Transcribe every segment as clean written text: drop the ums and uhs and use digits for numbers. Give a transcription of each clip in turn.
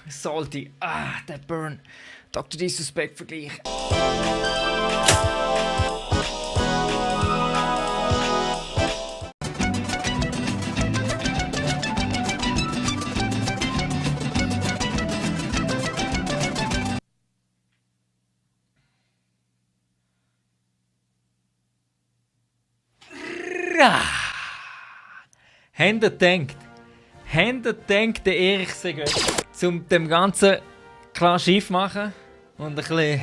Salty. Der Burn. Dr. Disrespect Vergleich. Habt ihr gedacht, der Erich sei gut, um dem Ganzen klar schief machen und ein bisschen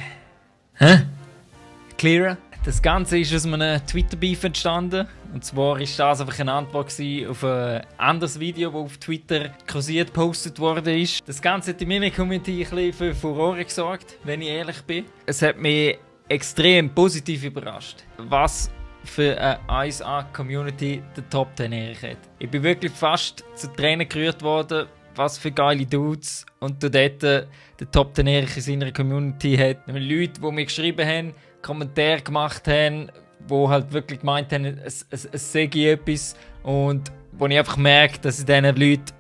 clearer? Das Ganze ist aus einem Twitter-Beef entstanden. Und zwar war das einfach eine Antwort auf ein anderes Video, das auf Twitter kursiert gepostet worden ist. Das Ganze hat in meiner Community ein bisschen für Furore gesorgt, wenn ich ehrlich bin. Es hat mich extrem positiv überrascht, was für eine 1A-Community der Top 10 Erich hat. Ich bin wirklich fast zu Tränen gerührt worden, was für geile Dudes und dort der Top 10 Erich in seiner Community hat. Leute, die mir geschrieben haben, Kommentare gemacht haben, die halt wirklich gemeint haben, es sei etwas, und wo ich einfach merke, dass ich diesen Leuten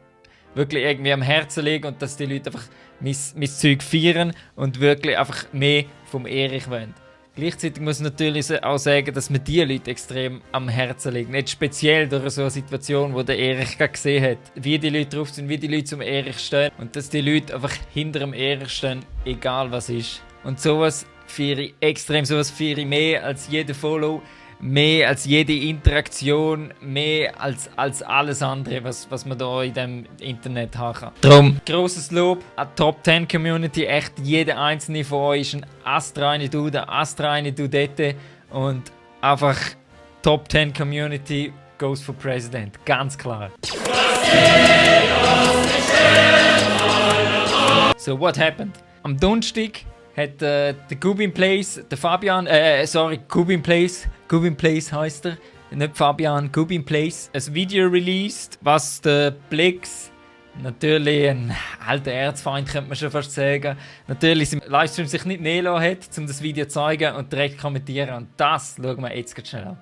wirklich irgendwie am Herzen liege und dass die Leute einfach mein Zeug feiern und wirklich einfach mehr vom Erich wollen. Gleichzeitig muss ich natürlich auch sagen, dass mir diese Leute extrem am Herzen liegen. Nicht speziell durch so eine Situation, wo der Erich gerade gesehen hat, wie die Leute drauf sind, wie die Leute zum Erich stehen und dass die Leute einfach hinter dem Erich stehen, egal was ist. Und sowas feiere ich extrem, sowas feiere ich mehr als jeder Follow, mehr als jede Interaktion, mehr als alles andere, was man da in dem Internet haben kann. Darum grosses Lob an die Top 10 Community. Echt jeder einzelne von euch ist ein astreine Dude, eine astreine Dudette. Und einfach Top 10 Community goes for President. Ganz klar. So, what happened? Am Donnerstag hat der Gubin Plays, der Fabian, Gubin Plays heisst er, nicht Fabian, Gubin Plays, ein Video released, was der Blix, natürlich ein alter Erzfeind, könnte man schon fast sagen, natürlich im Livestream sich nicht nehmen lassen hat, um das Video zu zeigen und direkt kommentieren. Und das schauen wir jetzt ganz schnell an.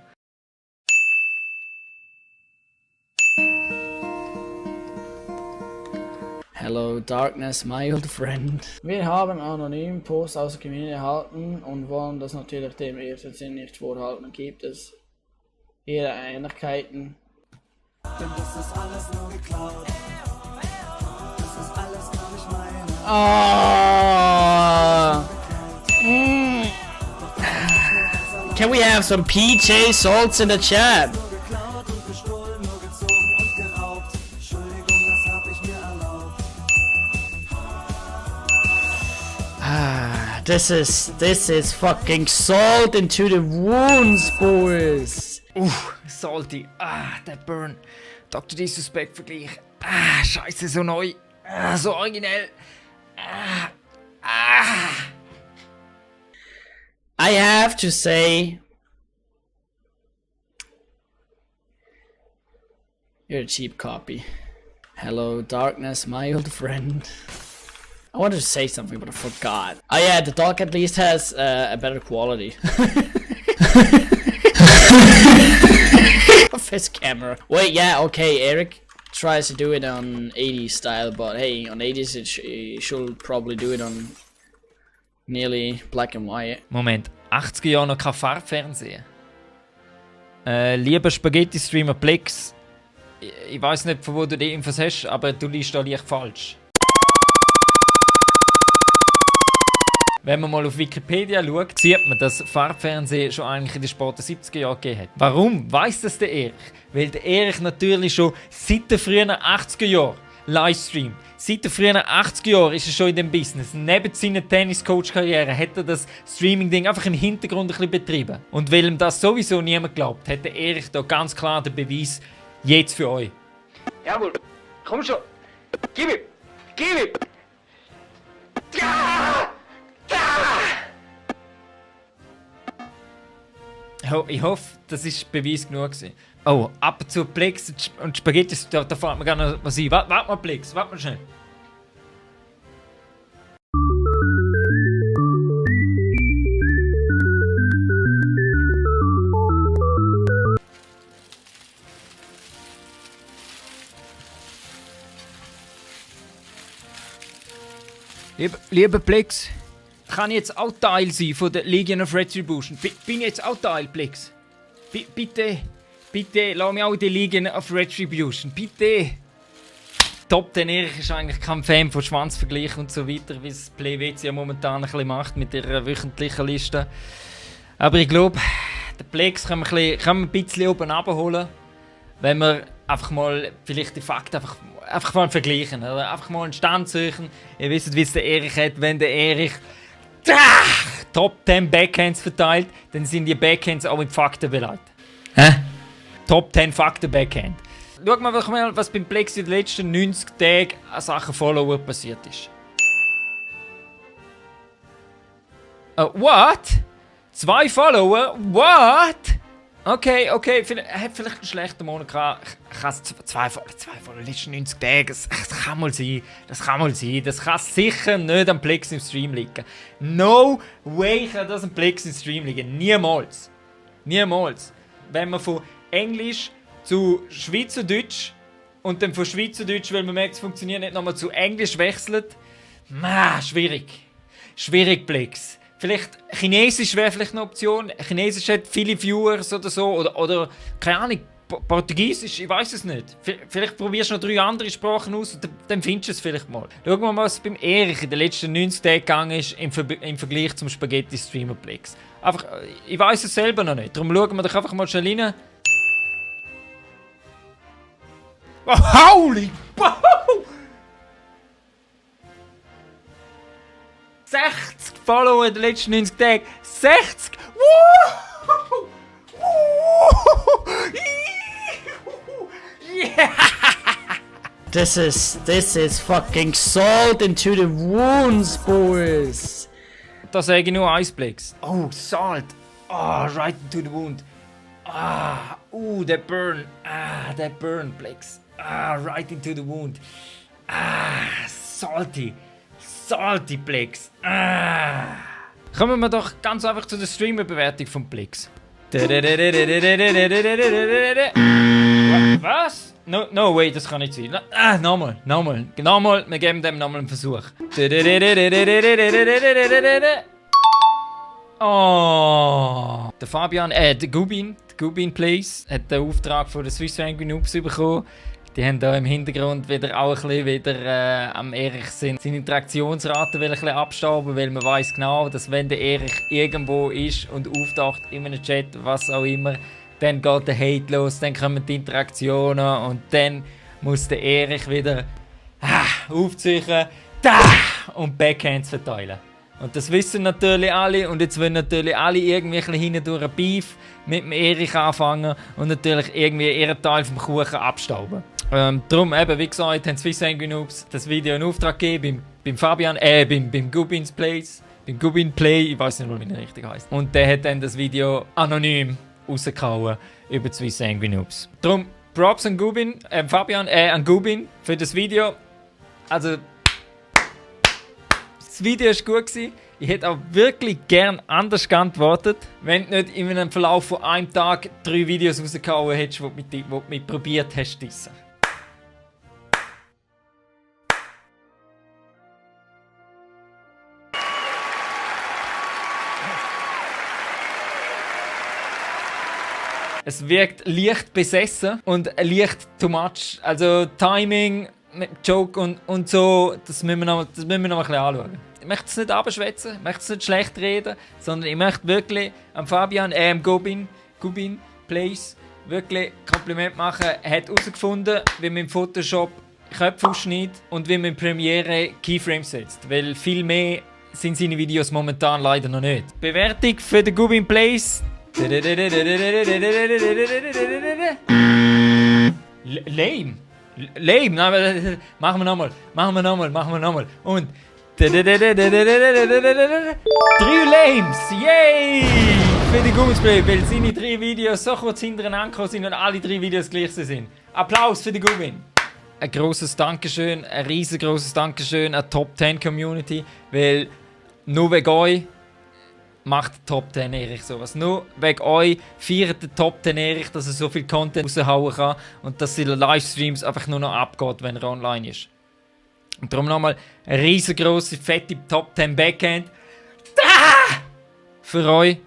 Hello Darkness, my old friend. Wir haben anonym Post aus der Community erhalten und wollen das natürlich dem ersten Sinn nicht vorhalten. Gibt es ihre Ähnlichkeiten? Denn das ist alles nur geklaut. Das ist alles gar nicht meine. Can we have some PJ Salts in the chat? This is fucking salt into the wounds, boys. Salty. Der Burn. Dr. Disrespect Vergleich. Scheiße, so neu. So originell. I have to say, you're a cheap copy. Hello, Darkness, my old friend. I wanted to say something, but I forgot. Oh yeah, the dog at least has a better quality of his camera. Wait, yeah, okay, Eric tries to do it on 80s style, but hey, on 80s it should probably do it on nearly black and white. Moment, 80er Jahre noch kein Farbfernsehen? Lieber Spaghetti-Streamer Plex, ich weiß nicht, von wo du die Infos hast, aber du liest da leicht falsch. Wenn man mal auf Wikipedia schaut, sieht man, dass Farbfernsehen schon eigentlich in den späten 70er Jahren gegeben hat. Warum weiss das der Erich? Weil der Erich natürlich schon seit den frühen 80er Jahren Livestream. Seit den frühen 80er Jahren ist er schon in dem Business. Neben seiner Tennis-Coach-Karriere hat er das Streaming-Ding einfach im Hintergrund ein bisschen betrieben. Und weil ihm das sowieso niemand glaubt, hat der Erich da ganz klar den Beweis jetzt für euch. Jawohl, komm schon. Gib ihm! Gib ihm! Ja! Ich hoffe, das war Beweis genug gewesen. Oh, ab und zu Plex und Spaghetti, da fällt mir gerne noch was ein. Warte mal, Plex, warte mal schnell. Lieber Plex, kann ich jetzt auch Teil sein von der Legion of Retribution? Bin ich jetzt auch Teil, Plex? Bitte, lass mich auch in die Legion of Retribution. Bitte! Top 10 Erich ist eigentlich kein Fan von Schwanzvergleich und so weiter, wie es PlayWC ja momentan ein bisschen macht mit ihrer wöchentlichen Liste. Aber ich glaube, den Plex können wir ein bisschen oben abholen, wenn wir einfach mal vielleicht die Fakten einfach mal vergleichen. Oder? Einfach mal einen Stand suchen. Ihr wisst, wie es der Erich hat, wenn der Erich Top 10 Backhands verteilt, dann sind die Backhands auch mit Fakten beleidigt. Top 10 Fakten Backhand. Schau mal, was beim Plex in den letzten 90 Tagen an Sachen Follower passiert ist. What? 2 Follower? What? Okay, er hat vielleicht einen schlechten Monat gehabt. Ich kann 2 Follower in den letzten 90 Tagen. Das kann mal sein. Das kann sicher nicht am Plex im Stream liegen. No way kann das am Plex im Stream liegen. Niemals. Wenn man von Englisch zu Schweizerdeutsch und dann von Schweizerdeutsch, weil man merkt, es funktioniert nicht, nochmal zu Englisch wechselt. Schwierig, Plex. Vielleicht Chinesisch wäre vielleicht eine Option. Chinesisch hat viele Viewers oder so. Oder keine Ahnung, Portugiesisch, ich weiß es nicht. Vielleicht probierst du noch 3 andere Sprachen aus und dann findest du es vielleicht mal. Schauen wir mal, was beim Erich in den letzten 90 Tagen gegangen ist im Vergleich zum Spaghetti-Streamer Plex. Einfach, ich weiß es selber noch nicht. Darum schauen wir doch einfach mal schnell rein. Holy! Wow! 60 Follower in den letzten 90 Tagen. 60! Woo! Yeah! This is fucking salt into the wounds, boys. Da sage ich nur Eisplex. Oh, Salt. Right into the wound. That burn. That burn, Plex. Right into the wound. Salty. Salty, Plex. Kommen wir doch ganz einfach zu der Streamer-Bewertung von Plex. Was? No way, das kann nicht sein. Nochmal. Wir geben dem nochmal einen Versuch. Oh. Der Fabian, der Gubin Plays, hat den Auftrag von der Swiss Angry Noobs bekommen. Die haben da im Hintergrund wieder auch ein bisschen am Erich seine Interaktionsrate ein bisschen abstauben, weil man weiß genau, dass wenn der Erich irgendwo ist und auftaucht in einem Chat, was auch immer, dann geht der Hate los, dann kommen die Interaktionen und dann muss der Erich wieder aufziehen und Backhands verteilen. Und das wissen natürlich alle und jetzt wollen natürlich alle irgendwie hinten durch ein Beef mit dem Erich anfangen und natürlich irgendwie ihren Teil vom Kuchen abstauben. Darum, eben, wie gesagt, haben Swiss Angry Noobs das Video in Auftrag gegeben beim Fabian, beim Gubin's Plays, beim Gubin Play, ich weiß nicht mal, wie er richtig heisst. Und der hat dann das Video anonym rausgehauen über die Swiss Angry Noobs. Darum, Props an Gubin, an Gubin für das Video. Also, das Video war gut gewesen. Ich hätte auch wirklich gern anders geantwortet, wenn du nicht in einem Verlauf von einem Tag 3 Videos rausgehauen hättest, die du mit probiert hast zu dissen. Es wirkt leicht besessen und leicht too much. Also Timing, Joke und so, das müssen wir noch ein bisschen anschauen. Ich möchte es nicht abschwätzen, ich möchte es nicht schlecht reden, sondern ich möchte wirklich am Fabian, Gubin Plays, wirklich Kompliment machen. Er hat herausgefunden, wie man im Photoshop Köpfe ausschneidet und wie man in Premiere Keyframes setzt. Weil viel mehr sind seine Videos momentan leider noch nicht. Bewertung für den Gubin Plays. Lame. Nein, machen wir nochmal. Und 3 Lames. Yay! Für die Gubin-Play, weil seine 3 Videos so kurz hintereinander sind und alle 3 Videos gleich sind. Applaus für die Gubin. Ein grosses Dankeschön, ein riesengroßes Dankeschön an die Top 10 Community, weil nur wegen euch macht der Top 10 Erich sowas. Nur wegen euch feiert der Top 10 Erich, dass er so viel Content raushauen kann und dass seine Livestreams einfach nur noch abgeht, wenn er online ist. Und darum nochmal eine riesengroße, fette Top 10 Backhand. Da! Für euch.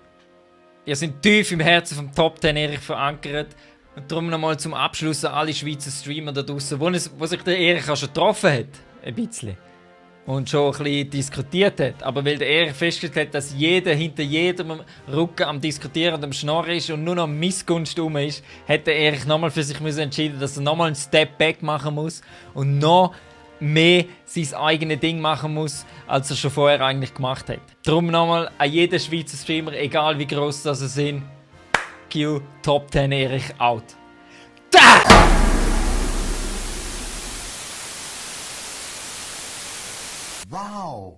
Ihr seid tief im Herzen vom Top 10 Erich verankert. Und darum nochmal zum Abschluss an alle Schweizer Streamer da draußen, wo sich der Erich auch schon getroffen hat. Ein bisschen. Und schon ein bisschen diskutiert hat. Aber weil der Erich festgestellt hat, dass jeder hinter jedem Rücken am Diskutieren und am Schnorren ist und nur noch Missgunst rum ist, hat der Erich nochmal für sich entschieden, dass er nochmal einen Step Back machen muss und noch mehr sein eigenes Ding machen muss, als er schon vorher eigentlich gemacht hat. Darum nochmal an jeden Schweizer Streamer, egal wie gross das sie sind, Q Top 10 Erich out. Da! Wow!